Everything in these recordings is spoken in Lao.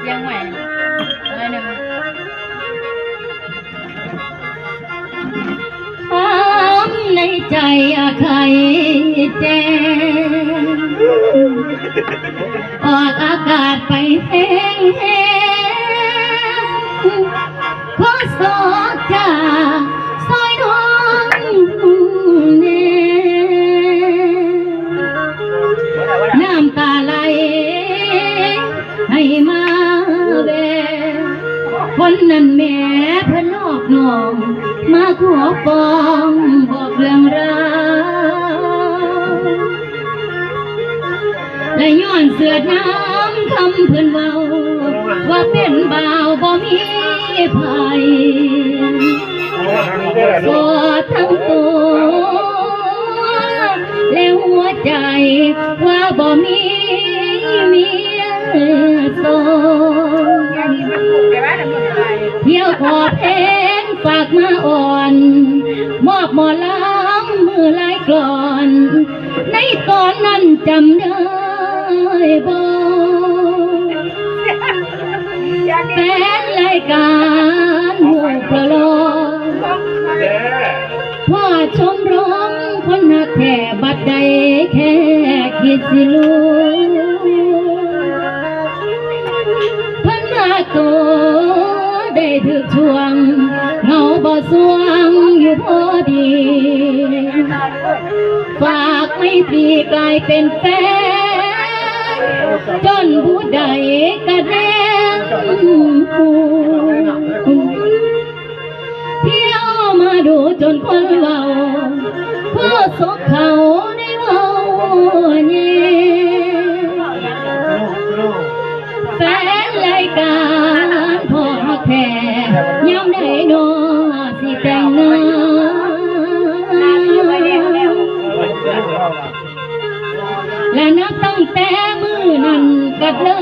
ສຽງໃໝ່ໜ້ອຍໜຶ່ງ. ຄວາມໃນໃຈອາໄຂແຈ້ງ ອອກອາກາດໄປແຮງໆ ຂໍສອກຈາກຊອຍນ້ອງແດ່ ນ້ຳຕາໄຫຼໃຫ້ມາແວ່ ຄົນນັ້ນແມ່ເພິ່ນນອບນ້ອມ ມາຂໍຟ້ອງບອກເລື່ອງລາວ ແລະຍ້ອນເສຍດນາມຄຳເພິ່ນເວົ້າ ວ່າເປັນບ່າວບໍ່ມີໃຜ ສອດທັງໂຕ ແລະຫົວໃຈ ວ່າບໍ່ມີເມຍສອງ ດຽວຂໍເພງຝາກມາອ່ອນ ມອບໝໍລຳມື້ລາຍກລອນ ໃນຕອນນັ້ນຈຳໄດ້ບໍ່ ແຟນລາຍການຮູບຫຼໍ່ໆ ພໍ່ຊົມລົມຄົນຮັກແທ້ ບັດໃດແຄ່ຄິດຊິລວງ ເພິ່ນມາໂຕໄດ້ຖືກຊ່ວງ ເຫງົາບໍ່ສວງຢູ່ພໍດີ ຝາກໄມຕຣີກາຍເປັນແຟນ ຈົນຜູ້ໃດກະແນມ ທ່ຽວມາດູຈົນຄົນເວົ້າ ໂຄສົກເຂົາໄດ້ເວົ້າແຍ່ ແຟນລາຍການພໍ່ຮັກແທ້ ຍາມໃດນໍຊິແຕ່ງງານ ແລະນັບຕັ້ງແຕ່ມື້ນັ້ນ ກໍເລີ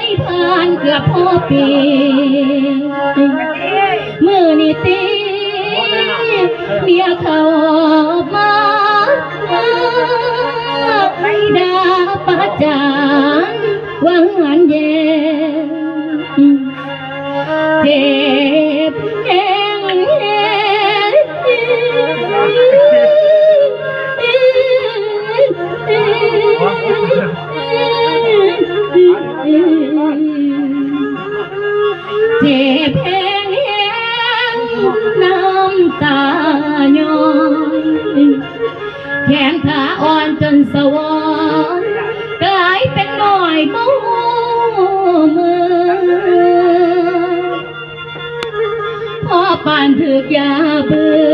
ຍຜ່ານເກືອບພໍປີ ມື້ນີ້ຕິ ເມຍເຂົ້າມາ ດ່າປະຈານວ່າເຮືອນແຍ່ ເຈັບແຮງ ເຈັບແຮງ ນ້ຳຕາຍ້ອຍ ແຂນຂາອ່ອນຈົນສະຫວອນ ກາຍເປັນໜ້ອຍບໍ່ຮູ້ເມື່ອ ພໍປານຖືກຢາເບື່ອ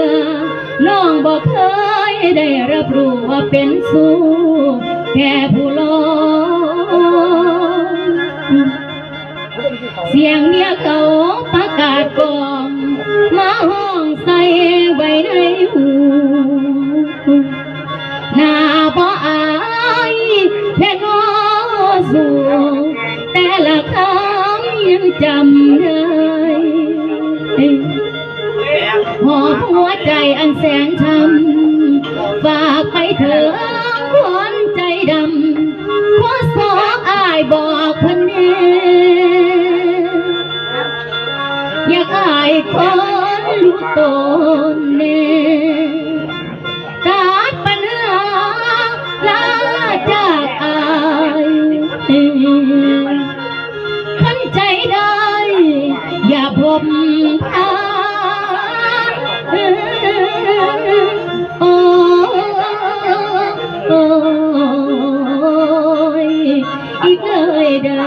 ນ້ອງບໍ່ເຄີຍໄດ້ຮັບຮູ້ວ່າເປັນຊູ້ແຄ່ຜູ້ລອງ ສຽງເມຍເຂົາປະກາດກ້ອງ ມາຮ້ອງໃສ່ໄວ້ໃນຫູ ໜ້າບໍ່ອາຍແທ້ນໍສູ້ ແຕ່ລະຄຳຍັງຈຳໄດ້ ຫອບຫົວໃຈອັນແສນຊ້ຳ ຝາກໄປເຖິງຄົນໃຈດຳ ຂໍສອກອ້າຍບອກເພິ່ນແນ່ ຢາກອາຍຄົນຮູ້ຕົນແນ່ ຕັດປັນຫາລາຈາກອາຍ ຄັນໃຈໄດ້ຢ່າພົບຜ່ານ ໂອ້ ໂອ້ ອີກເລີຍເດີ.